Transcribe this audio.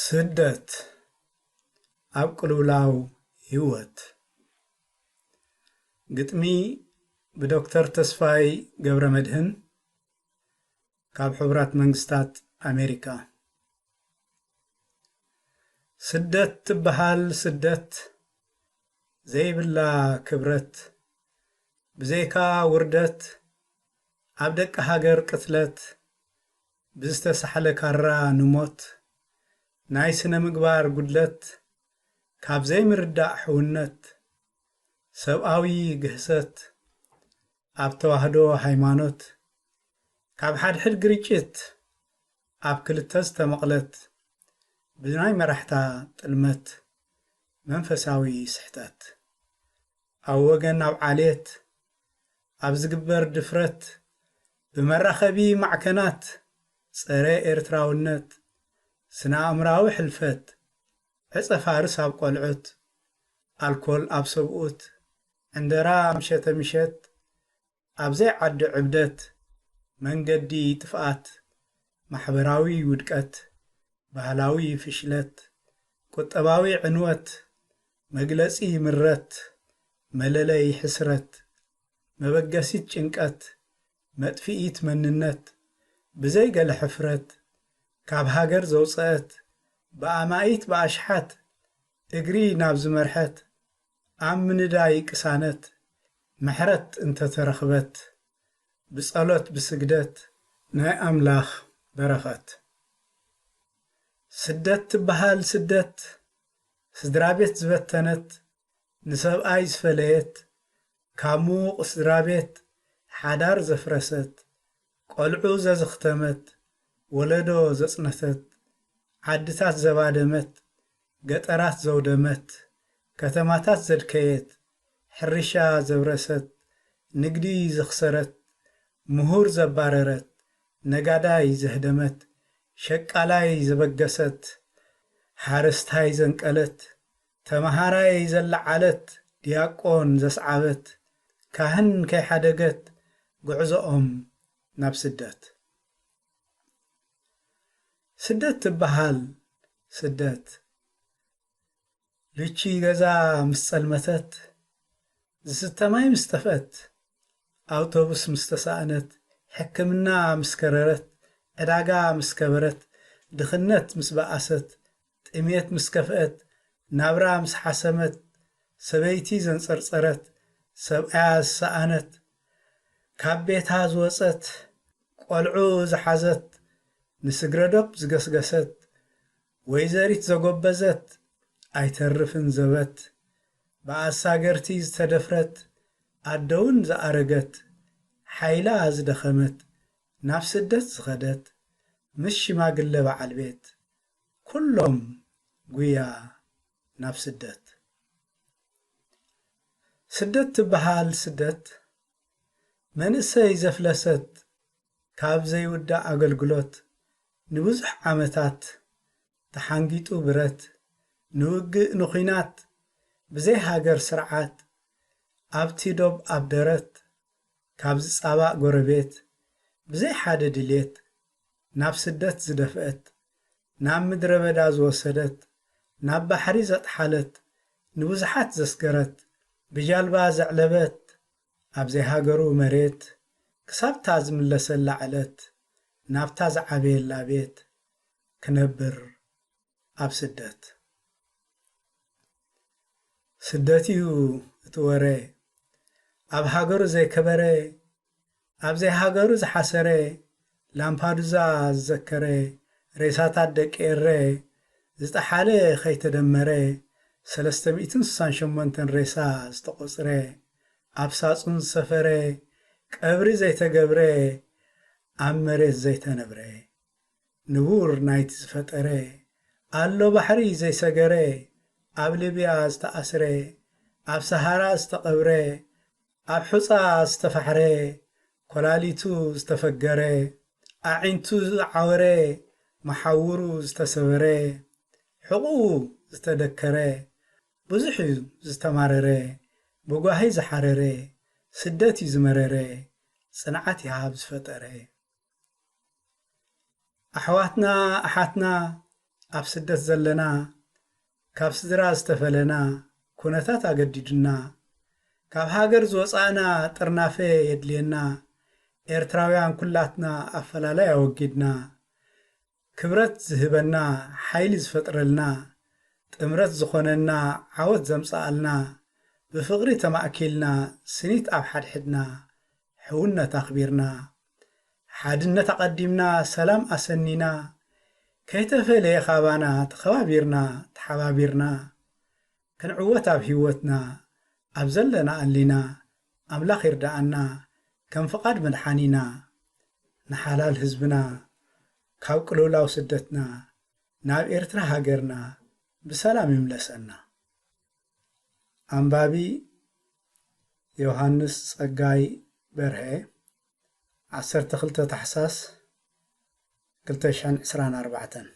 ስደት ኣብ ቅልውላው ህይወት። ግጥሚ ብዶክተር ተስፋይ ገብረመድህን ካብ ሕቡራት መንግስታት ኣሜሪካ። ስደት ትበሃል ስደት ዘይብላ ክብረት፣ ብዘይካ ውርደት ኣብ ደቂ ሃገር ቅትለት፣ ብዝተሳሕለ ካራ ንሞት፣ ናይ ስነ ምግባር ጉድለት፣ ካብ ዘይምርዳእ ሕውነት፣ ሰብኣዊ ግህሰት፣ ኣብ ተዋህዶ ሃይማኖት፣ ካብ ሓድሕድ ግርጭት፣ ኣብ ክልተ ዝተመቕለት፣ ብናይ መራሕታ ጥልመት፣ መንፈሳዊ ስሕተት፣ ኣብ ወገን ኣብ ዓሌት፣ ኣብ ዝግበር ድፍረት፣ ብመራኸቢ ማዕከናት፣ ጸረ ኤርትራውነት፣ ስነ ኣእምራዊ ሕልፈት፣ ዕጸ ፋርስ ኣብ ቆልዑት፣ ኣልኮል ኣብ ሰብኡት፣ ዕንደራ ምሸተ ምሸት፣ ኣብ ዘይዓዲ ዕብደት፣ መንገዲ ጥፍኣት፣ ማሕበራዊ ውድቀት፣ ባህላዊ ፍሽለት፣ ቁጠባዊ ዕንወት፣ መግለጺ ምረት፣ መለለይ ሕስረት፣ መበገሲት ጭንቀት፣ መጥፍኢት መንነት፣ ብዘይ ገለ ሕፍረት፣ ካብ ሃገር ዘውጸአት፣ ብኣማኢት ብኣሽሓት እግሪ ናብ ዝመርሐት፣ ኣብ ምንዳይ ቅሳነት፣ ምሕረት እንተተረኽበት፣ ብጸሎት ብስግደት፣ ናይ ኣምላኽ በረኸት። ስደት ትበሃል ስደት፣ ስድራ ቤት ዝበተነት፣ ንሰብኣይ ዝፈለየት፣ ካብ ምዉቕ ስድራ ቤት ሓዳር ዘፍረሰት፣ ቆልዑ ዘዝኽተመት፣ ወለዶ ዘጽነተት፣ ዓድታት ዘባደመት፣ ገጠራት ዘውደመት፣ ከተማታት ዘድከየት፣ ሕርሻ ዘብረሰት፣ ንግዲ ዘኽሰረት፣ ምሁር ዘባረረት፣ ነጋዳይ ዘህደመት፣ ሸቃላይ ዘበገሰት፣ ሓረስታይ ዘንቀለት፣ ተመሃራይ ዘለዓለት፣ ዲያቆን ዘስዓበት፣ ካህን ከይሓደገት፣ ጉዕዞኦም ናብ ስደት። ስደት ትበሃል ስደት፣ ልቺ ገዛ ምስ ጸልመተት፣ ዝስተ ማይ ምስ ጠፍአት፣ ኣውቶቡስ ምስ ተሳእነት፣ ሕክምና ምስ ከረረት፣ ዕዳጋ ምስ ከበረት፣ ድኽነት ምስ በኣሰት፣ ጥሜት ምስ ከፍአት፣ ናብራ ምስ ሓሰመት፣ ሰበይቲ ዘንጸርጸረት፣ ሰብኣያ ዝሰኣነት፣ ካብ ቤታ ዝወጸት፣ ቆልዑ ዝሓዘት፣ ንስግረ ዶብ ዝገስገሰት፣ ወይዘሪት ዘጎበዘት፣ ኣይተርፍን ዘበት፣ ብኣሳገርቲ ዝተደፍረት፣ ኣደውን ዝኣረገት፣ ሓይላ ዝደኸመት፣ ናብ ስደት ዝኸደት፣ ምስ ሽማግለ በዓል ቤት፣ ኩሎም ጉያ ናብ ስደት። ስደት ትበሃል ስደት፣ መንእሰይ ዘፍለሰት፣ ካብ ዘይውዳእ ኣገልግሎት ንብዙሕ ዓመታት ተሓንጊጡ ብረት፣ ንውግእ ንኹናት ብዘይ ሃገር ስርዓት፣ ኣብቲ ዶብ ኣብ ደረት፣ ካብ ዝጻባእ ጎረቤት፣ ብዘይ ሓደ ድልየት፣ ናብ ስደት ዝደፍአት፣ ናብ ምድረ በዳ ዝወሰደት፣ ናብ ባሕሪ ዘጥሓለት፣ ንብዙሓት ዘስገረት፣ ብጃልባ ዘዕለበት፣ ኣብ ዘይሃገሩ መሬት፣ ክሳብታ ዝምለሰላ ዕለት፣ ናብታ ዝዓበየላ ቤት ክነብር ኣብ ስደት። ስደት እዩ እቲ ወረ፣ ኣብ ሃገሩ ዘይከበረ፣ ኣብ ዘይሃገሩ ዝሓሰረ፣ ላምፓዱዛ ዝዘከረ፣ ሬሳታት ደቂ ኤረ ዝጠሓለ ከይተደመረ፣ ሰለስተ ሚእትን ስሳን ሸሞንተን ሬሳ ዝተቖጽረ፣ ኣብ ሳጹን ዝሰፈረ፣ ቀብሪ ዘይተገብረ፣ ኣብ መሬት ዘይተነብረ፣ ንቡር ናይቲ ዝፈጠረ፣ ኣሎ ባሕሪ ዘይሰገረ፣ ኣብ ሊብያ ዝተኣስረ፣ ኣብ ሰሃራ ዝተቐብረ፣ ኣብ ሑጻ ዝተፋሕረ፣ ኮላሊቱ ዝተፈገረ፣ ኣዒንቱ ዝዓወረ፣ መሓውሩ ዝተሰበረ፣ ሕቑኡ ዝተደከረ፣ ብዙሕ እዩ ዝተማረረ፣ ብጓሂ ዝሓረረ፣ ስደት እዩ ዝመረረ፣ ጽንዓት ይሃብ ዝፈጠረ። ኣሕዋትና ኣሓትና፣ ኣብ ስደት ዘለና፣ ካብ ስድራ ዝተፈለና፣ ኩነታት ኣገዲዱና፣ ካብ ሃገር ዝወጻእና ጥርናፈ የድልየና። ኤርትራውያን ኩላትና ኣፈላላይ ኣወጊድና፣ ክብረት ዝህበና፣ ሓይሊ ዝፈጥረልና፣ ጥምረት ዝኾነና፣ ዓወት ዘምጽኣልና፣ ብፍቕሪ ተማእኪልና፣ ስኒት ኣብ ሓድሕድና፣ ሕውነት ኣኽቢርና፣ ሓድነት ኣቐዲምና፣ ሰላም ኣሰኒና፣ ከይተፈለየ ካባና ተኸባቢርና፣ ተሓባቢርና፣ ክንዕወት ኣብ ህይወትና፣ ኣብ ዘለና ኣሊና፣ ኣምላኽ ይርድኣና፣ ከም ፍቓድ መድሓኒና፣ ንሓላል ህዝብና፣ ካብ ቅልውላው ስደትና፣ ናብ ኤርትራ ሃገርና ብሰላም ይምለሰና። ኣንባቢ ዮሃንስ ጸጋይ በርሀ። ዓሰርተ ክልተ ታሕሳስ ክልተ ሽሕን ዕስራን ኣርባዕተን።